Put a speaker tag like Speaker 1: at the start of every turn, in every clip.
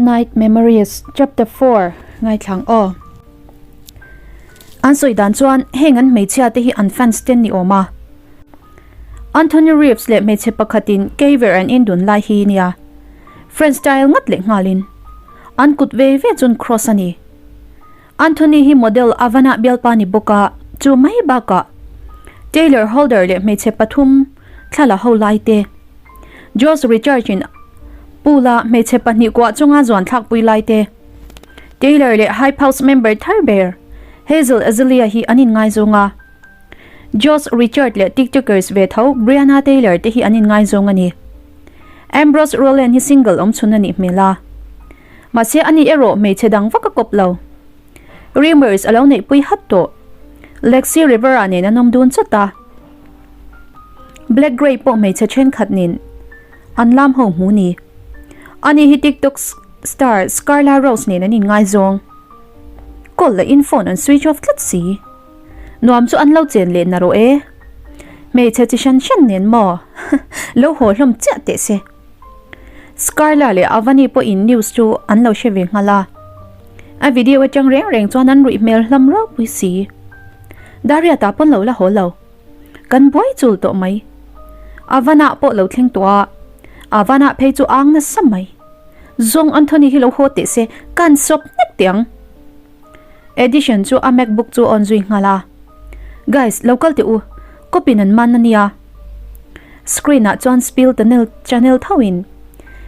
Speaker 1: Night Memories Chapter 4 Ngaithlang aw. An sawi dan chuan heng an hmeichhia te hi an fans te an ni awm a. Anthony Reeves leh hmeichhe pakhatin Keiver an indun lai hi nia. French style ngat leh nghalin an kut ve ve chun cross a ni. Anthony hi model Avana bialpa ni bawk a, chu mai bakah Taylor Holder leh hmeichhe pathum thla la ho lai te, Josh Richards in pool a hmeichhe pahnih kuah chunga zuan thlakpui lai te, Taylor leh Hype House member thar ber Hazel Azealia hi an inngaizawng a. Josh Richard leh TikTokers ve tho Brianna Taylor te hi an inngaizawng a ni. Ambrose Rowland hi single awmchhun a nih hmel a. Mahse ani erawh hmeichhe dang vak a kawp lo. Rumors a lo neihpui hat tawh. Lexi Rivera nen an awm dun chawt a. Black Grey pawh hmeichhe thenkhat nen an lam ho hmu ni. Ani hi TikTok star Scarla Rose nen an inngaizawng. Call leh in phone an switch off tlat si. Nuam chu an lo chen leh na rawh e. Hmeichhe chi hran hran nen maw? Lo haw hlawm chiah teh se. Scarla leh Avani pawhin news chu an lo hre ve nghal a. A video atang reng reng chuan an ruih hmel hlawm ropui si. Daria ta pawn lo la haw lo. Kan buai chul tawh mai. Avana pawh lo thleng tawh a. Avana phei chu ang nasa mai. Zawng Anthony hi lo haw teh se, kan sawp hnek teh ang. Edition chu a macbook chu on zui nghal a. Guys, lo kal teh u, copy nan man a nia. Screen ah chuan spill tunnel channel tho in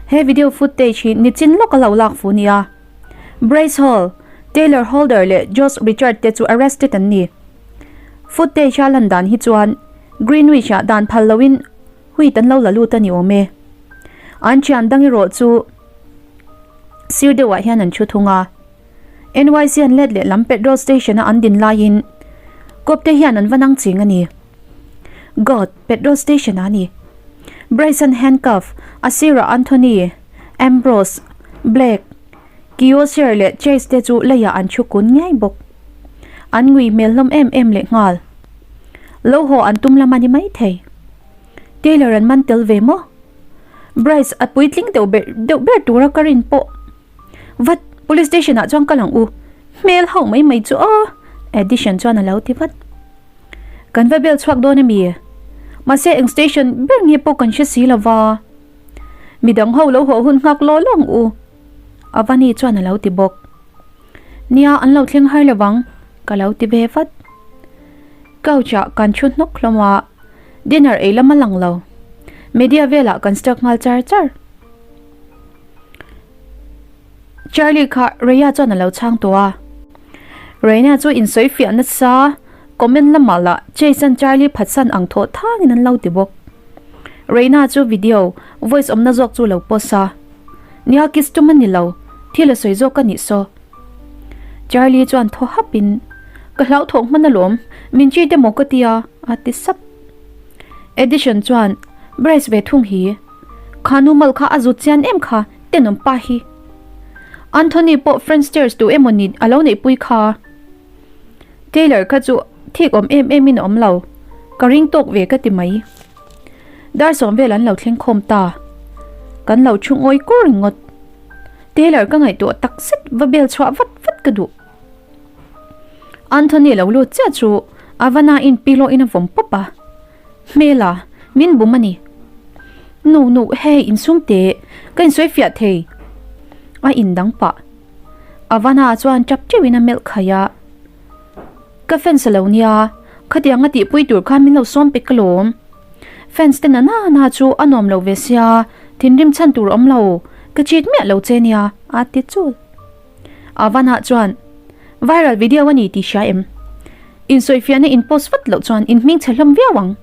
Speaker 1: he video footage hi nichin lawk a lo lak fu nia. Bryce Hall, Taylor Holder leh Josh Richard te chu arrested an ni. Footage a lan dan hi chuan Greenwich ah dan phal loin huit an lo la lut a ni awm e. An thian dang erawh chu sir deuhah hian an thu thung a. NYC an let leh lam petrol station a an din laiin kawp te hian an va nang ching a ni. God, petrol station ah a ni. Bryson handcuff, a sirah Anthony, Ambrose, Blake, Kiyosir leh Chase te chu leiah an thu kun ngei bawk. An ngui hmel hlawm em em leh nghal. Lo haw an tum lam a ni maithei. Taylor an man tel ve maw? Bryce a puitling deuh ber deuh ber tura ka rin pawh. Vat, police station ah chuan kal ang u. Hmel hauh mai mai chu aw, Edition chuan a lo ti vat. Kan va bel chhuak dawn ami? Mahse eng station ber nge pawh kan hre si lova. Midang ho lo haw hun nghak law law ang u. Avani chuan a lo ti bawk. Nia, an lo thleng har lovang, ka lo ti ve vat. Couch ah kan thu hnawk hlawm a, dinner ei lam a lang lo. Media velah kan stuck nghal char char. Charlie kha Rhea chuan a lo chhang tawh a. Rhea chu insawi fiah nasa, comment lamah lah Chase an Charlie phatsan ang thawh thangin an lo ti bawk. Rhea chu video, voice awmna zawk chu lo post a. Nia kiss tum a ni lo, thil a sawi zawk a nih saw. Charlie chuan thaw hapin, Ka hlauhthawk hman alawm, min cheat emaw ka tia, a ti sap. Edition chuan, Bryce ve thung hi. Kha nu mal kha a zut chian em kha, tenawm pa hi. Anthony pawh French stairs tu emaw ni a lo neihpui kha. Taylor kha chu thik awm em em in a awm lo, ka ring tawk ve ka ti mai. Dar sawm vel an lo thleng khawm ta. Kan lo thu ngawi kur ringawt. Taylor ka ngaihtuah tak zet va bel chhuah vat vat ka duh. Anthony lo lut chiah chu Avana in pillow in a vawm pawp a. Hmela, min bum a ni. Nu nu, hei insum teh, ka insawi fiah thei. A indang pah. Avana chuan tap teuhin a melh khaih a. Ka fans a lo nia, khatiang a tihpui tur khan min lo sawm pek alawm. Fans te na na na chu a nuam lo ve sia, thinrim chhan tur awm lo, ka cheat miah lo che nia, a ti chul. Avana chuan, Viral video a ni tih hria em? Insawifiahna in post vat loh chuan in hming chhe hlawm viau ang.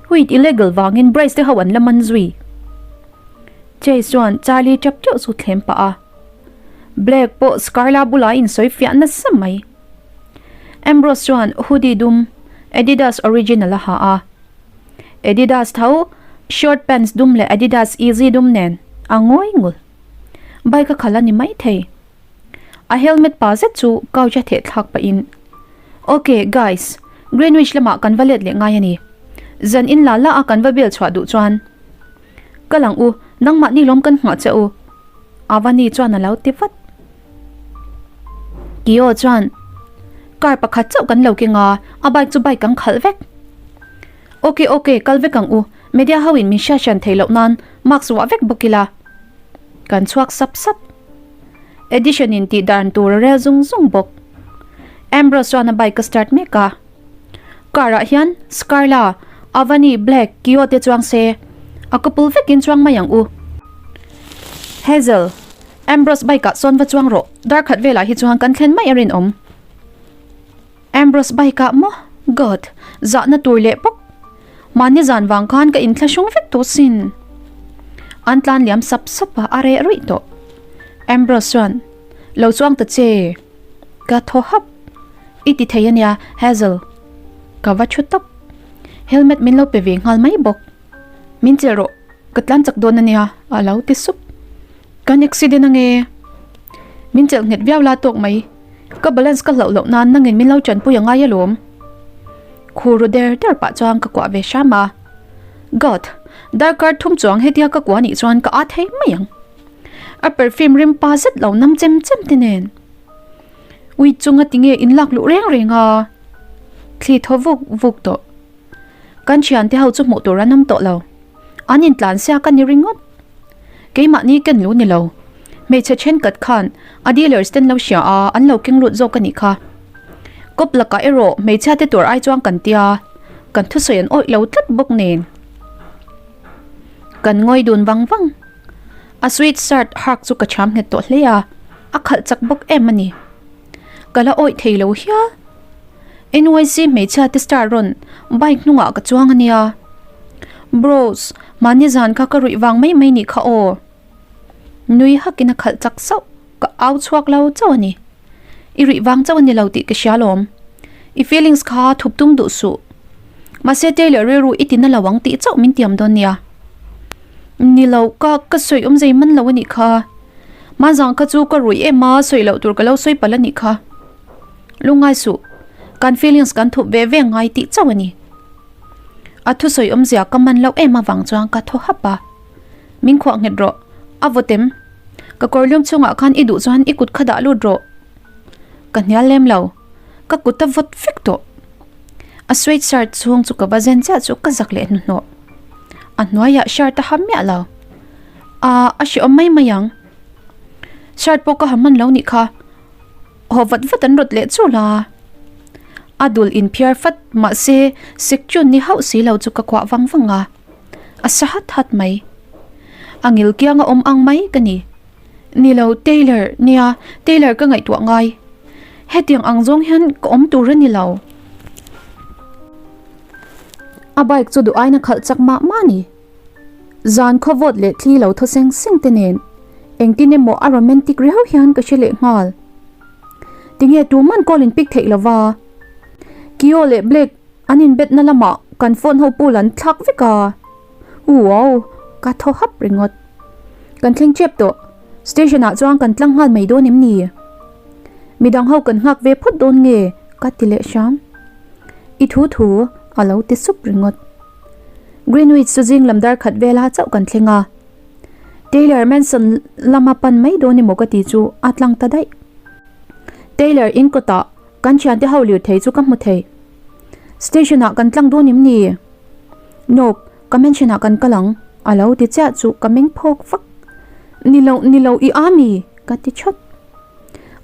Speaker 1: Wheat illegal vangin Bryce te ho an la man zui. Chase chuan Charlie tap teuh chu thlem pah a. Blake pawh Scarla bulah insawifiah nasa mai. Ambrose chuan hoodie dum, Adidas original a ha a. Adidas tho short pants dum leh Adidas Easy dum nen a ngawi ngul. Bike a khalh a ni maithei. A helmet pa zet chu couch a theh thlak pahin, Ok, guys, Greenwich lamah kan va let leh ngai a ni. Zan in la la a kan va bel chhuah duh chuan. Kal ang u, nangmah ni lawm kan nghah che u. Avani chuan a lo ti vat. Kio chuan, Car pakhat chauh kan lo keng a, a bike chu bike kan khalh vek. Ok ok, kal vek ang u, media ho in min hriat hran theih loh nan mask vuah vek bawk ila. Kan chhuak sap sap. Edition in tih dan tur a rel zung zung bawk. Ambrose chuan a bike a start mek a. Car ah hian Scarla, Avani, Black, Kio te chuang se a couple vekin chuang mai ang u. Hazel, Ambrose bike ah sawn va chuang rawh, dar khat velah hi chuan kan thlen mai a rinawm. Ambrose bike ah maw? God, zahna tur leh bawk. Mahni zan vang khan ka inthlahrung vek tawh sin. An tlan liam sap sap a, a reh ruih tawh. Ambrose chuan, Lo chuang ta che. Ka thaw hap. I ti thei ania, Hazel. Ka va thu tawp. Helmet min lo pe ve nghal mai bawk. Min chelh rawh, ka tlan chak dawn ania, a lo ti sup. Kan accident ange. Min chelh nghet viau la tawk mai. Ka balance ka hlauh loh nan nangin min lo tanpui a ngai alawm. Khur ru der der pah chuan ka kuah ve hram a. God! Darkar thum chuang hetia ka kuah nih chuan ka aa thei mai ang. A perfume rim pa zet lo nam chem chem te nen. Ui chunga tinge in lak luh reng reng a. Thli thaw vuk vuk tawh. Kan thiante ho chu hmuh tur an awm tawh lo. An intlan siak a ni ringawt. Keimahni ken lu ni lo. Hmeichhe thenkhat khan a dealers ten lo hria a, an lo keng lut zawk a nih kha. Kawp lakah erawh hmeichhia te tur ai chuan kan tia, kan thusawi an awih lo tlat bawk nen. Kan ngawi dun vang vang. A sweet shirt hak chu ka thiam nghet tawh hle a, a khalh chak bawk em a ni. Ka la awih thei lo hial. NYC hmeichhia te star rawn bike hnungah ka chuang a nia. Bros, mahni zan kha ka ruih vang mai mai nih kha aw. Nui hakin a khalh chak sauh, ka au chhuak lo chauh a ni. I ruih vang chauh a ni lo tih ka hria lawm. I feelings kha thup tum duh suh. Mahse Taylor rilru i ti na lo ang tih chauh min tiam dawn nia. Ni lo, ka ka sawi awm zei man lo a nih kha. Hmanzang kha chu ka ruih em a, sawi loh tur ka lo sawi palh a nih kha. Lungngai suh, kan feelings kan thup ve ve ngai tih chauh a ni. A thusawi awmzia ka man loh em avang chuan ka thaw hap a. Min khuah nghet rawh, a vawtem. Ka kawrlum chungah khan i duh chuan i kut kha dah lut rawh. Ka hnial lem lo, ka kut a vawt vek tawh. A sweat shirt chhung chu ka va zen chiah chu ka zak leh hnuhnawh. A hnuaiah shirt a ha miah lo. A, a hreawm mai mai ang. Shirt pawh ka ha hman lo nih kha. Haw vat vat an rawt leh chul a. A dul inphiar fat mahse Sekchun ni hauh si lo chu ka kuah vang vang a. A sa hat hat mai. A ngil kianga awm ang mai ka ni. Ni lo Taylor, nia Taylor ka ngaihtuah ngai. Hetiang ang zawng hian ka awm tur a ni lo. A bike chu duh aina khalh chak mah mah a ni. Zan khaw vawt leh thli lo thaw seng seng te nen engtin emaw a romantic riau hian ka hre leh nghal. Tinge tuman call in pick theih lova? Kio leh Blake an inbet na lamah kan phone ho pool an thlak vek a. Uau! Ka thaw hap ringawt. Kan thleng tep tawh. Station ah chuan kan tlang nghal mai dawn em ni? Midang ho kan nghak ve phawt dawn nge? Ka ti leh hram. I thu thu a lo ti sup ringawt. Greenwich chu zing lam dar khat vela chauh kan thleng a. Taylor Manson lama pan mai dawn emaw ka ti chu a tlang ta daih. Taylor in kawtah kan thiante ho lir thei chu ka hmu thei. Station ah kan tlang dawn em ni? Nope, ka mansion ah kan kal ang, a lo ti chiah chu ka meng phawk vak. Ni lo, ni lo i a mi? ka ti thawt.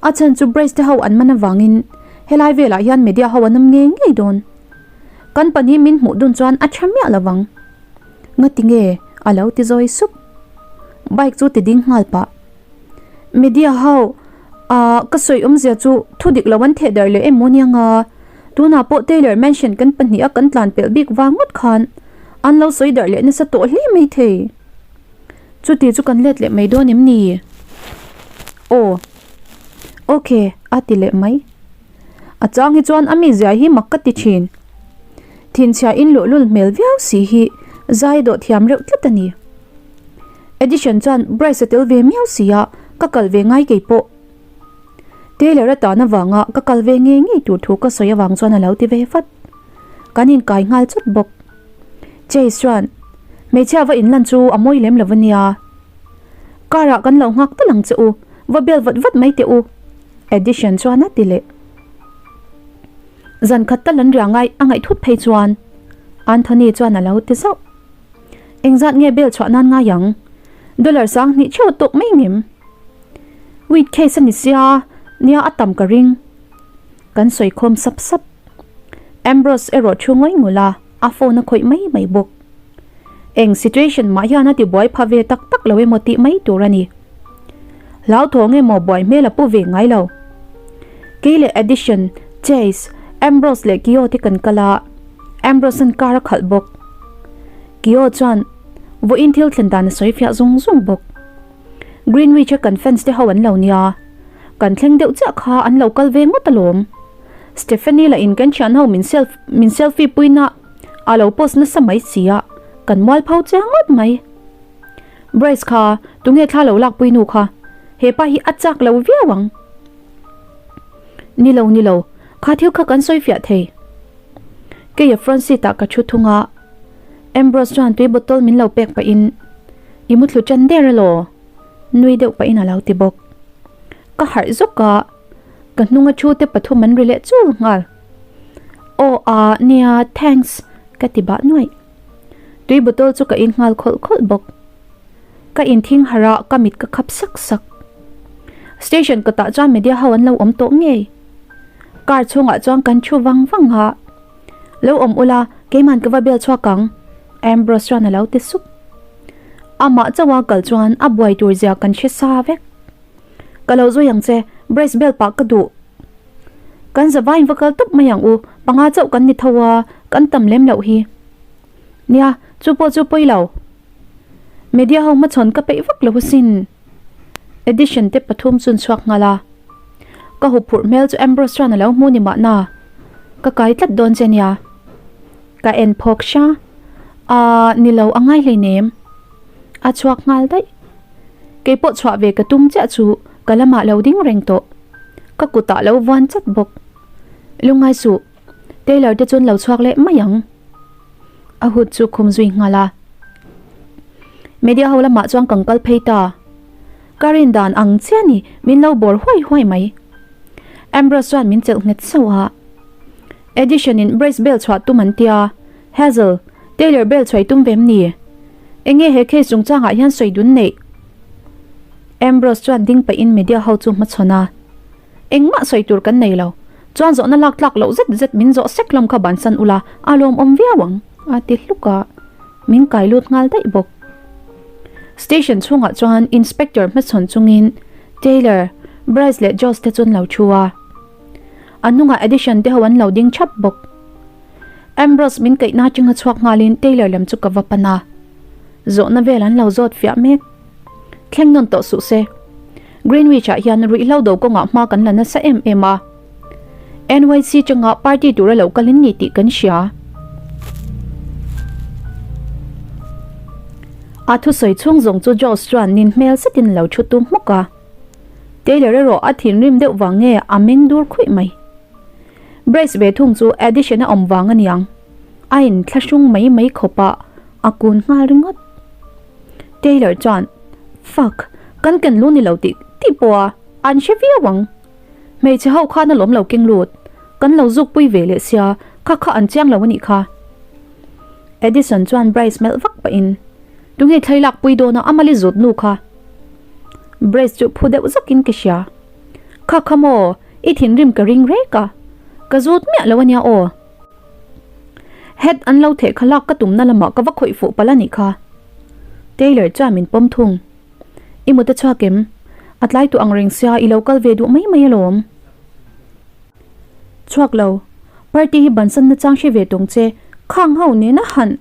Speaker 1: A chhan chu Brace te ho an man avangin helai velah hian media ho an awm ngei ngei dawn. Kan pahnih min hmuh dun chuan a tha miah lovang. Ngati nge a lo ti zawi sup. Bike chu ti ding nghal pah. Media ho ah ka sawi awmzia chu thu dik lo an theh darh leh em maw nia nga. Tunah pawh Taylor Mansion kan pahniha kan tlan pelh bik vang ngawt khan an lo sawi darh leh nasa tawh hle mai thei. Chuti chu kan let leh mai dawn em ni? Aw. Ok, a ti leh mai. A chang hi chuan a mizia hi mak ka ti thin. Thinchhia in luhlul hmel viau si hi zai dawh thiam reuh tlat a ni. Edition chuan Bryce a tel ve miau si a, ka kal ve ngai kei pawh. Taylor a tan avanga ka kal ve ngei ngei tur thu ka sawi avang chuan a lo ti ve vat. Kan inkai nghal chawt bawk. Chase chuan, Hmeichhia va inlan chu a mawi lem lo a nia. Car ah kan lo nghak tal ang che u, va bel vat vat mai teh u, Edition chuan a ti leh. Zan khat tal an ria ngai a ngaih thut phei chuan Anthony chuan a lo ti zauh. Engzat nge bel chhuah nan ngai ang? Dollar 2000 theuh tawk mai ngem? Weed case a ni sia, nia a tam ka ring. Kan sawi khawm sap sap. Ambrose erawh thu ngawi ngul a, a phone a khawih mai mai bawk. Eng situation mah hian a ti buai pha ve tak tak lo emaw tih mai tur a ni. Hlauthawng emaw buai hmel a pu ve ngai lo. Kei leh Addison, Chase, Ambrose leh Kio te kan kal a, Ambrose-a'n car a khalh bawk. Kio chuan vawiin thil thlen dan a sawi fiah zung zung bawk. Greenwich-a kan fans te ho an lo nia, kan thleng deuh chiah kha an lo kal ve ngawt alawm. Stephanie lah in kan thian ho min self min selfie puina a lo post nasa mai si a, kan mual pho chiang ngawt mai. Bryce kha tunge thla lo lak pui nu kha, hepa hi a chak lo viau ang. Ni lo ni lo, kha thil kha kan sawi fiah thei. Keia front seat ah ka thu thung a, Ambrose chuan tui bottle min lo pek pahin I mu thlu ṭan der elaw? Nui deuh pahin a lo ti bawk. Ka harh zawk a, ka hnunga thu te pathum an ri leh chul nghal. Aw a, nia, thanks ka ti bah nuaih. Tui bottle chu ka in nghal khawlh khawlh bawk. Ka inthing harh a, ka mit ka khap sak sak. Station kawtah chuan media ho an lo awm tawh ngei. Car chhungah chuan kan thu vang vang a. Lo awm ula, keiman ka va bel chhuak ang, Ambrose chuan a lo ti sup. Amah chauha kal chuan a buai tur zia kan hre sa vek. Ka lo zui ang che, Bryce bel pah ka duh. Kan zavaiin va kal tawp mai ang u, panga chauh kan ni tho a, kan tam lem loh hi. Nia, chu pawh chu pawi lo. Media ho hmachhawn ka peih vak lo asin. Edition te pathum chun chhuak nghal a. Ka huphurh hmel chu Ambrose chuan a lo hmu ni mahna. Ka kai tlat dawn che nia. Ka en phawk hra. Aaa, ni lo a ngai hleinem. A chhuak nghal daih. Keipawh chhuah ve ka tum chiah chu ka lamah lo ding reng tawh. Ka kutah lo vuan chat bawk. Lungngai suh, Taylor te chuan lo chhuak leh mai ang. A hut chu khum zui nghal a. Media ho lamah chuan kan kal phei ta. Ka rin dan ang chiah ni, min lo bawr huai huai mai. Ambrose chuan min chelh nghet sauh a. Edition in Brace bel chhuah tum an tia, Hazel, Taylor bel chhuai tum vem ni? Enge he case chungchangah hian sawi dun neih? Ambrose chuan ding pahin media ho chu hmachhawn a. Engmah sawi tur kan nei lo. Chuan zawhna lak tlak loh zet zet min zawh sek hlawm kha bansan ula a lawmawm viau ang, a ti hluk a, min kai lut nghal daih bawk. Station chhungah chuan Inspector hmachhawn chungin Taylor, Bryce leh Josh te chu an lo thu a. A hnungah Edition te ho an lo ding thap bawk. Ambrose min kaihna atanga chhuak nghalin Taylor lam chu ka va pan a. Zawhna vel an lo zawt fiah mek. Thleng nawn tawh suh se. Greenwich ah hian ruihhlo do kawngah hma kan la nasa em em a. NYC changa party tura lo kal in ni tih kan hria. A thusawi chhung zawng chu Josh chuan nin hmel zetin lo thu tum hmuk a. Taylor erawh a thinrim deuh vang nge a meng dur khuih mai. Brace ve thung chu addition a awm vang a niang. A inthlahrung mai mai khawp a, a kun nghal ringawt. Taylor chuan, Fuck, kan ken lu ni lo tih tih pawh a, an hre viau ang. Hmeichhe ho khan a lawm lo keng lut, kan lo zuk pui ve leh sia, kha kha an chiang lo a nih kha. Edison chuan Bryce melh vak pahin, Tunge thlai lak pui dawn a, a mali zut nu kha. Bryce chu phu deuh zakin ka hria. Kha kha maw, i thinrim ka ring rek a, ka zut miah lo a nia aw. Het an lo theh kha lak ka tumna lamah ka va khawih fuh palh a nih kha. Taylor chuan min pawm thung. I mut a chhuak em? A tlai tawh ang reng sia i lo kal ve duh mai mai alawm. Chhuak lo. Party hi bansan na chang hre ve tawng che khang ho nena han.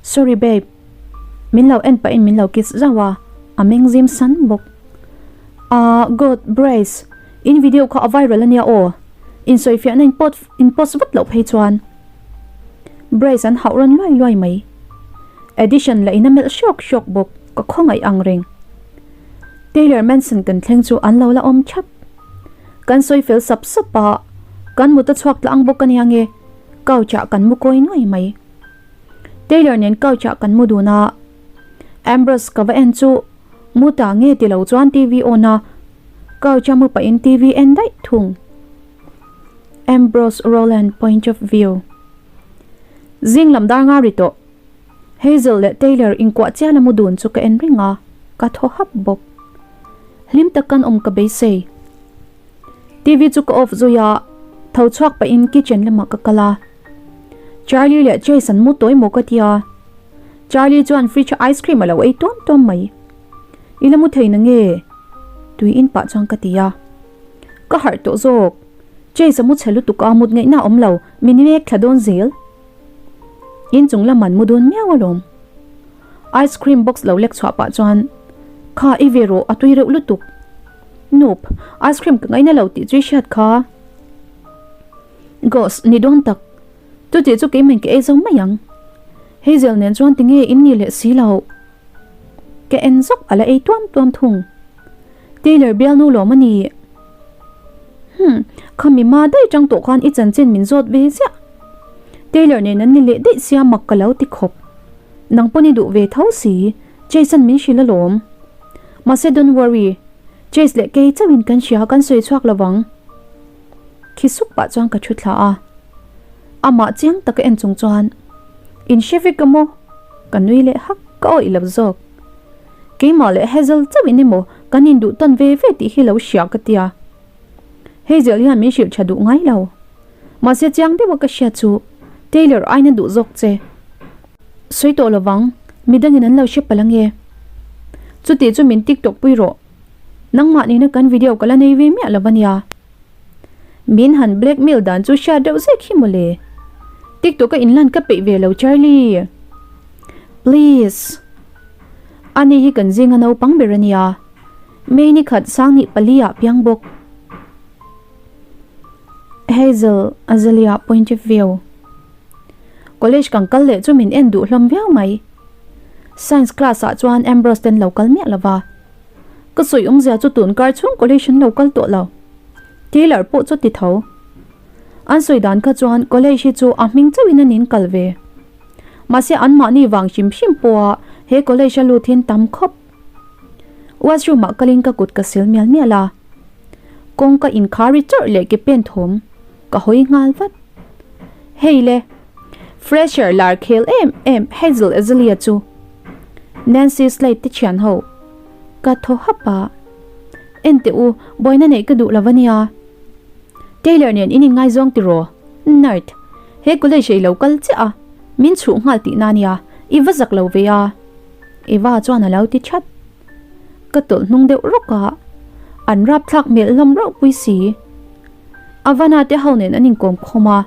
Speaker 1: Sorry babe. Min lo en pahin min lo kiss zauh a, a meng zim san bawk. Ahh God, Brace, in video kha a viral ania aw. Insawifiahna in post in post vat loh phei chuan Brace an hauh rawn luai luai mai. Edition lah in a melh hrawk hrawk bawk, ka khawngaih ang reng. Taylor Manson kan thleng chu an lo la awm thap. Kan sawi fel sap sap a, kan mut a chhuak tlang bawk ania nge, couch ah kan mu kawi nuai mai. Taylor nen couch ah kan mu dun a, Ambrose ka va en chu. Mu ta nge ti lo chuan TV on a, couch a mu pahin TV en daih thung. Ambrose Rowland point of view. Zing lam dar nga ri tawh. Hazel leh Taylor inkuah chial a mu dun chu ka en reng a, ka thaw hap bawk. Hlim tak kan awm ka beisei. TV chu ka off zui a, tho chhuak pahin kitchen lamah ka kal a. Charlie leh Chase an mu tawi maw ka ti a. Charlie chuan fridge a ice cream a lo ei tuam tuam mai. I la mu thei na nge? Tui in pah chuan ka ti a. Ka harh tawh zawk. Chase a mu chhe lutuk a, mut ngaihna a awm lo, min mek thla dawn zel. In chung lam an mu dawn miau alawm. Ice cream box lo lek chhuah pah chuan, Kha i ve rawh, a tui reuh lutuk. Nope, ice cream ka ngaina lo tih chu i hriat kha. Gos, ni dawn tak. Chutih chu keimahin ka ei zo mai ang. Hazel nen chuan tinge in ni leh si lo. Ka en zawk a la ei tuam tuam thung. Taylor bialnu lawm a ni. Hmm, khami ma daih tang tawh khan i chanchin min zawt ve ziah. Taylor nen an ni leh daih sia mak ka lo ti khawp. Nang pawn i duh ve tho si, Chase an min hrilh alawm. Mahse don't worry, Chase leh kei chauhin kan hria kan sawi chhuak lovang. Khi sup pah chuan ka thu thla a. Amah chiang taka en chung chuan, In hre vek a maw? Ka nui leh hak, ka awih lo zawk. Keimah leh Hazel chauhin emaw kan induh tawn ve ve tih hi lo hria ka tia. Hazel hian min hrilh tha duh ngai lo. Mahse chiang deuha ka hria chu Taylor aina duh zawk che. Sawi tawh lovang, midangin an lo hre palh ange. Chutih chu min tiktok pui rawh. Nangmah nena kan video ka la nei ve miah lo ania. Min han blackmail dan chu hriat deuh zek hi mawle. Tiktok a inlan ka peih ve lo Charlie. Please. Ani hi kan zinga naupang ber ania. May ni khat sang hnih pali ah piang bawk. Hazel, Azalea point of view. College kan kal leh chu min en duh hlawm viau mai. Science class ah chuan Ambrose ten lo kal miah lova. Ka sawi awmzia chu tun kar chhung college an lo kal tawh lo. Taylor pawh chu ti tho. An sawi dan kha chuan college hi chu a hming chauhin an in kal ve. Mahse anmahni vang hrim hrim pawha he college a lut hin tam khawp. Washroom ah kalin ka kut ka sil mial mial a. Kawngka inkhar ri chawrh leh ke pen thawm ka hawi nghal vat. Hei le! Fresher lar khel em em Hazel Azalea chu Nancy Slade te thian ho ka thaw hap a. En teh u, buaina neih ka duh lo ania. Taylor nen in inngaizawng tiraw? Nerd! He college ei lo kal chiah a, min chhuh nghal tihna ania, i va zak lo ve a. Eva chuan a lo ti chat. Ka tawlh hnung deuh rawk a, an rapthlak hmel hlawm ropui si. Avana te ho nen an inkawm khawm a,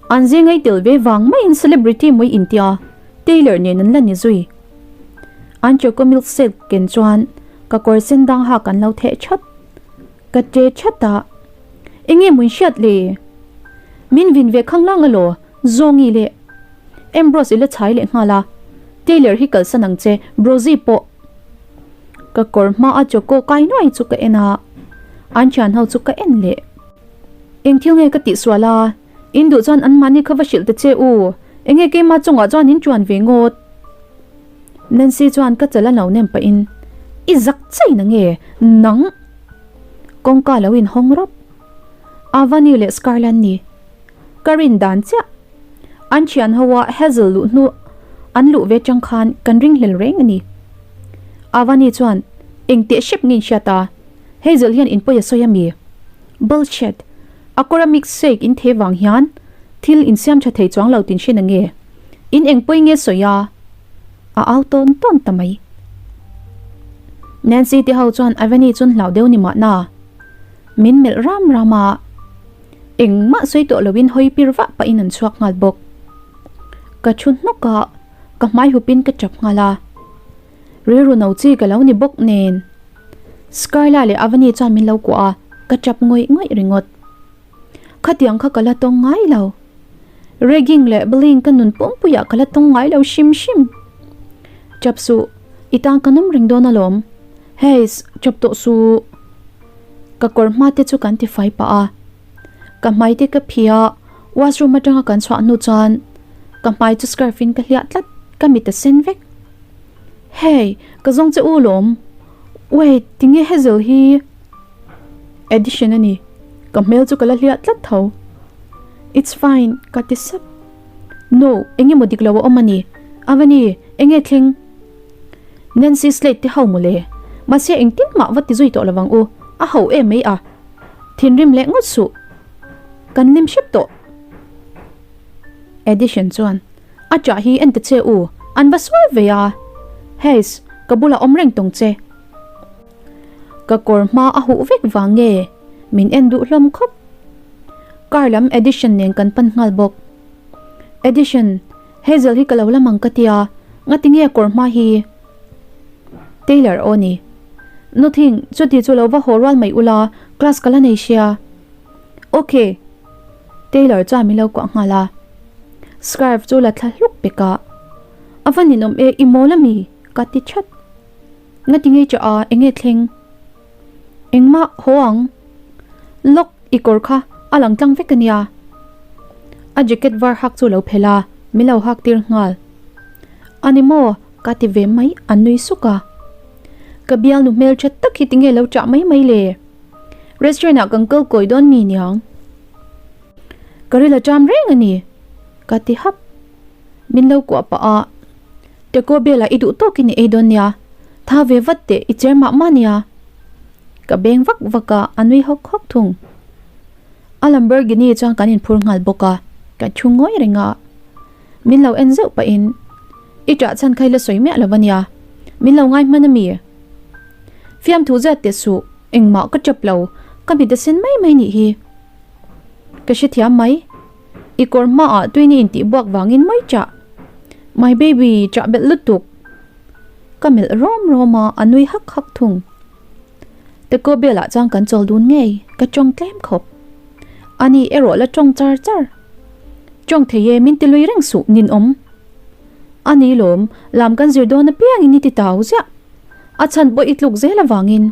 Speaker 1: an zing ei tel ve vang maiin celebrity mai intia Taylor nen an la ni zui. An choco milk shake ken chuan ka kawr sen dang hak an lo theh chat. Ka che chat a, enge mun hriat le? Min vin ve khanglang alaw, Zawngi leh Ambrose i la chhai leh nghal a, Taylor hi kalsan ang che, Brozy pawh. Ka kawr hma a choco kai nuai chu ka en a, an thian ho chu ka en leh. Eng thil nge ka tih sual a, in duh chuan anmahni kha va hrilh ta che u, enge keimah chungah chuan in chuan ve ngawt. Nancy chuan ka chal a lo nem pahin, I zak chai na nge, nang. Kawngka lo inhawng rawp. Avani leh Scarlett ni. Ka rin dan chiah. An thian ho a Hazel luh hnu an luh ve chang khan kan ringhlel reng a ni. Avani chuan eng teh hrep nge in hriat a? Hazel hian in pawi a sawi a mi? Bullshit! A kawra mix shake in the vang hian thil in siam tha thei chuang lo tin hrin ange? In eng pawi nge sawi a? A au tawn tawn ta mai. Nancy te ho chuan Avani chun hlau deuh ni mahna. Min melh ram ram a. Engmah sawi tawh loin hawi pir vah pahin an chhuak nghal bawk. Ka thu hnawk a, ka hmai hupin ka tap nghal a. Rilru no chi ka lo ni bawk nen. Scarla leh Avani chuan min lo kuah a, ka tap ngawih ngawih ringawt. Khatiang kha ka la tawng ngai lo. Ragging leh bullying ka nun pumpuiah ka la tawng ngai lo hrim hrim. Tap suh, i tan ka nawm reng dawn alawm. Heiss, tap tawh suh. Ka kawr hma te chu kan ti fai pah a. Ka hmai te ka phih a, washroom atanga kan chhuah hnu chuan ka hmai chu scarf in ka hliah tlat, ka mit a sen vek. Hey, ka zawng che u lawm. Wait, tinge Hazel hi Edition a ni. Ka hmel chu ka la hliah tlat tho. It's fine, ka ti sap. No, eng emaw dik lo a awm a ni. Avani, enge thleng? Nancy Slade te ho mawle. Mahse engtin mah va ti zui tawh lovang u, a ho em mai a. Thinrim leh ngawt suh. Kan lim hrep tawh. Edition chuan, A chah hi en ta che u, an va sual ve a. Hays, ka bulah awm reng tawng che. Ka kawr hma a huh vek vang nge? Min en duh hlawm khawp. Car lam Edition nen kan pan nghal bawk. Edition, Hazel hi ka lo lam ang ka tia, ngati nge kawr hma hi? Taylor aw ni. Nothing, chuti chu lo va haw rual mai ula, class ka la nei sia. Ok. Taylor chuan min lo kuah nghal a. Scarf chu la thla hluk pek a. A va ninawm e, i mawl ami? Ka ti that. Ngati nge chah a, enge thleng? Engmah haw ang. Lock i kawr kha a lang tlang vek ania. A jacket var hak chu lo phelh a, min lo hak tir nghal. A ni maw? Ka ti ve mai, a nui suk a. Ka bialnu hmeltha tak hi tinge lo chah mai mai le? Restaurant ah kan kal kawi dawn mi niang? Ka ril a cham reng a ni, ka ti hap. Min lo kuah pah a, Taco Bell ah i duh tawkin i ei dawn nia, tha ve vat teh i cher mah mah nia. Ka beng vak vak a, a nui hawk hawk thung. A Lamborghini chuan kan inphur nghal bawk a, ka thu ngawi reng a. Min lo en zeuh pahin, I ṭah chhan kha i la sawi miah lo a nia, min lo ngai hman a mi? Fiamthu zat teh suh, engmah ka ṭap lo, ka mit a sen mai mai nih hi. Ka hrethiam mai. I kawr hmaah tuini intih buak vangin mai chah. My baby, chah belh lutuk. Ka melh rawm rawm a, a nui hak hak thung. Taco Bell ah chuan kan chawl dun ngei, ka tawng tlem khawp. Ani erawh la tawng char char. Tawng thei e, min ti lui reng suh, ninawm. Ani lawm, lam kan zir dawn apiangin i ti tau ziah. A chhan pawh i tluk zel avangin.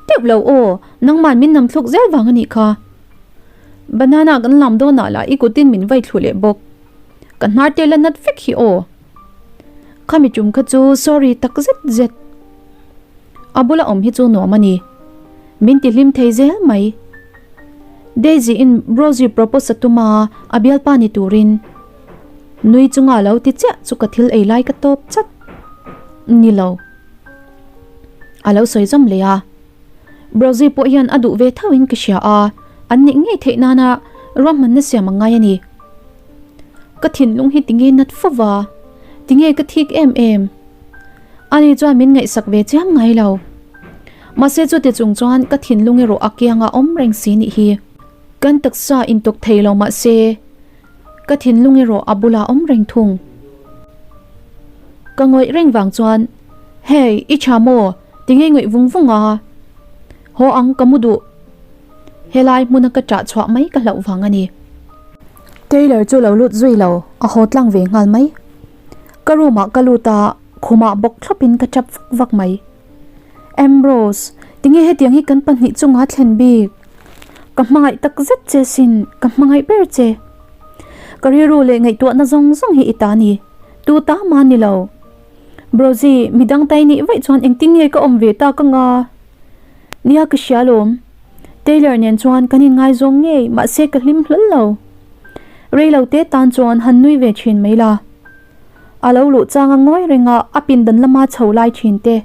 Speaker 1: Teuh lo aw, nangman min nam thluk zel vang anih kha. Banana kan lam dawnah lah i kutin min vai thlu leh bawk. Ka hnar te la nat vek hi aw. Khami tum kha chu sorry tak zet zet. A bula awm hi chu nuam a ni. Min ti hlim thei zel mai. Daisy in Rosie propose a tum a, a bialpa ni turin. Nui chunga lo ti chiah chu ka thil ei lai ka tawp chat. Ni lo. A lo sawi zawm leh a. Rosie pawh hian a duh ve tho in ka hria a, an nih ngei theih nana ruahmanna siam a ngai a ni. Ka thinlung hi tinge nat fo va, tinge ka thik em em. Ani chuan min ngaihsak ve chiam ngai lo. Mahse chuti chung chuan ka thinlung erawh a kianga awm reng si nih hi. Kan taksa intawk thei lo mahse ka thinlung erawh a bula awm reng thung. Ka ngawih reng vang chuan, Hey, i tha maw? Tinge ngawih vung vung a? Haw ang ka mu duh. Helai hmuna ka ṭah chhuah mai ka hlauh vang a ni. Taylor chu lo lut zui lo, a haw tlang ve nghal mai. Ka room ah ka lut a, khumah bawk thlawpin ka ṭap vak vak mai. Ambrose, tinge hetiang hi kan pahnih chunga thlen bik? Ka hmangaih tak zet che sin, ka hmangaih ber che. Ka rilru leh ngaihtuahna zawng zawng hi i ta ni, tu ta mah ni lo. Brozi, midang tai nih vaih chuan engtin nge ka awm ve tak anga? Nia ka hria lawm. Taylor nen chuan kan inngaizawng ngei mahse ka hlim hlawl lo. Reilo te tan chuan han nui ve thin mai la. A lo luh chang a ngawi reng a, a pindan lama chho lai thin te.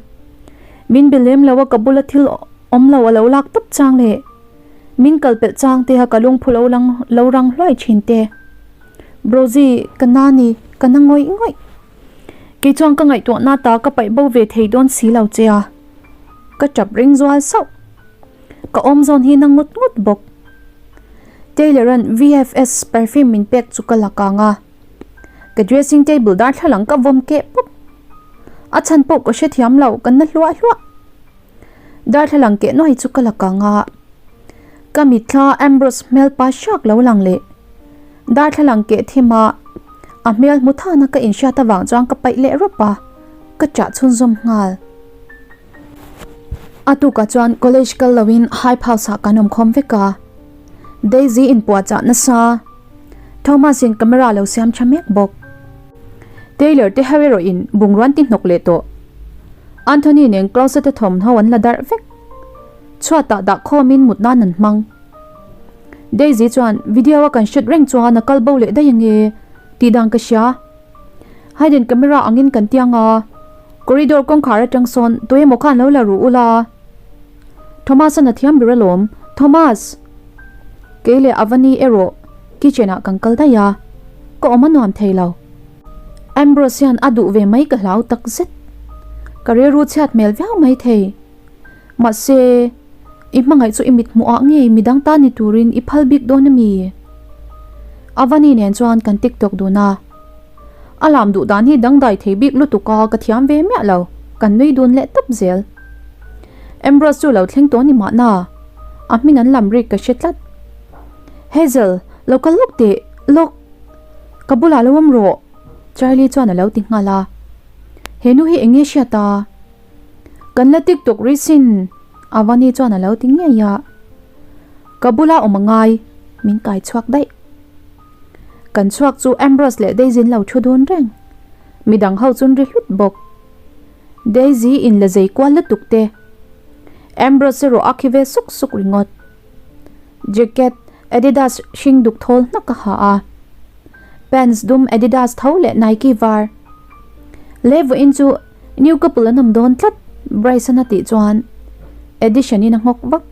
Speaker 1: Min be lem lo a ka bula thil awm lo a lo lak tawp chang leh min kal pelh chang te a ka lungphu lo lang lo rang hluai thin te. Brozi, ka na ni, ka na ngawih ngawih. Kei chuan ka ngaihtuahna ta ka paih bo ve thei dawn si lo che a. Ka tap ring zual sauh. Ka awm zawn hi na ngut ngut bawk. Taylor-a'n VFS perfume min pek chu ka la kang a. Ka dressing table darthlalang ka vawm keh pawp. A chhan pawh ka hrethiam lo, ka na hluah hluah. Darthlalang keh nuai chu ka la kang a. Ka mitthla Ambrose hmel pa hriak lo lang leh. Darthlalang keh thim a, a hmel hmu thana ka inhriat avang chuan ka paih leh rawp a, ka chah chhunzawm nghal. A tukah chuan college kal loin Hype House ah kan awm khawm vek a. Daisy inpuahchah nasa. Thomas in camera lo siam tha mek bawk. Taylor te ho erawh in bungrua an ti hnawk leh tawh. Anthony nen closet a thawmhnaw an la darh vek. Chhuatah dah khawmin mut nan an hmang. Daisy chuan video a kan shoot reng chuan a kal bo leh daih ange tih dan ka hria. Hidden camera angin kan tiang a, corridor kawngkhar atang sawn tuemaw khan lo la ru ula. Thomas-a'n a thiam ber alawm, Thomas! Kei leh Avani erawh kitchen ah kan kal daih a, ka awm a nuam thei lo. Ambrose hian a duh ve mai ka hlau tak zet. Ka rilru chhiat hmel viau mai thei. Mahse, i hmangaih chu i mit hmuh ah ngei midang ta ni turin i phal bik dawn a mi? Avani nen chuan kan tiktok dun a. A lam duh dan hi dangdai thei bik lutuk a ka thiam ve miah lo, kan nui dun leh tawp zel. Ambrose chu lo thleng tawh ni mahna, a hming an lam rik ka hre tlat. Hazel, lo kal lawk teh, lawk. Ka bulah lo awm rawh, Charlie chuan a lo ti nghal a. He nu hi eng nge hriat a? Kan la tiktok rih sin, Avani chuan a lo ti ngei a. Ka bula awm a ngai, min kai chhuak daih. Kan chhuak chu Ambrose leh Daisy an lo thu dun reng. Midang ho chu an ri hlut bawk. Daisy in la zei kual lutuk te. Ambrose erawh a khi ve suk suk ringawt. Jacket Adidas hring duk thawl hnak a ha a. Pants dum Adidas tho leh Nike var. Le vawiin chu new couple an awm dawn tlat Bryson a tih chuan Edition in a nghawk vak.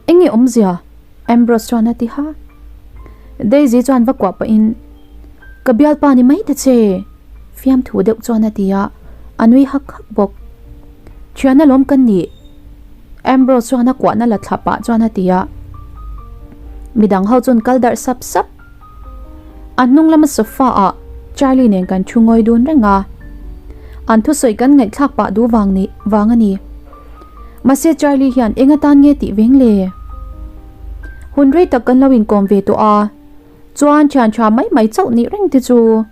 Speaker 1: Enge awmzia? Ambrose chuan a ti ha. Daisy chuan va kuah pahin, Ka bialpa ni mai ta che, fiamthu deuh chuan a ti a, a nui hak hak bawk. Thian alawm ka nih, Ambrose chuan a kuahna la thla pah chuan a ti a. Midang ho chuan kal darh sap sap. A hnung lama sofa ah Charlie nen kan thu ngawi dun reng a. An thusawi kan ngaihthlak pah duh vang ni vang a ni. Mahse Charlie hian eng atan nge tih veng le? Hun rei tak kan lo inkawm ve tawh a, chuan thian tha mai mai chauh nih reng te chu.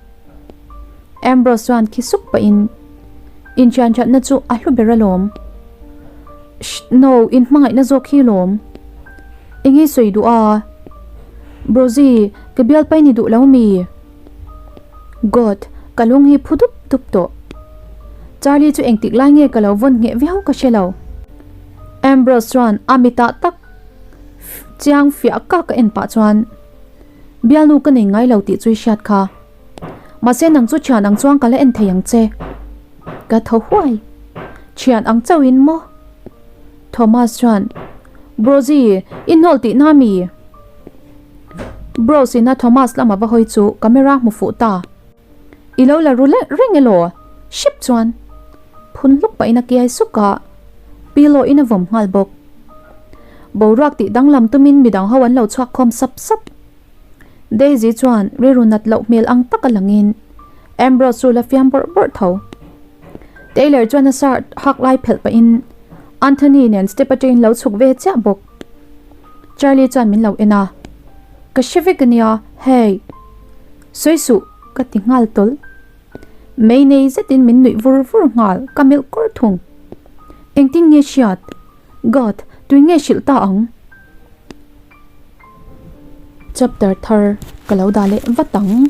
Speaker 1: Ambrose chuan khi suk pahin, Inthian thatna chu a hlu ber alawm. Shh, no, inhmangaihna zawk hi lawm. Enge sawi duh a? Brozy, ka bialpai ni duh lo mi? God, ka lung hi phu dup dup tawh. Charlie chu engtik lai nge ka lo vawn ngheh viau ka hre lo. Ambrose chuan a mitah tak chiang fiah kak a en pah chuan, Bialnu ka nei ngai lo tih chu i hriat kha. Mahse nang chu thian ang chuan ka la en thei ang che. Ka tho huai. Thian ang chauhin maw? Thomas chuan, Brozy, i hnawl tihna mi? Bros ina Thomas lama va hawi chu camera hmu fuh ta. I lo la ru leh reng elaw? Hrep chuan phun hluk pahin a kiai suk a, pillow in a vawm nghal bawk. Boruak tih danglam tumin midang ho an lo chhuak khawm sap sap. Daisy chuan rilru nat loh hmel ang taka langin Ambrose chu la fiam bawrh bawrh tho. Taylor chuan a shirt hak lai phelh pahin Anthony nen step atangin lo chhuk ve chiah bawk. Charlie chuan min lo en a, Ka hre vek ania, hei. Sawi suh, ka ti nghal tawlh. Mei nei zetin min nuih vur vur nghal, ka melh kawr thung. Engtin nge hriat? God, tui nge hrilh ta ang? Chapter thar ka lo dah leh vat ang.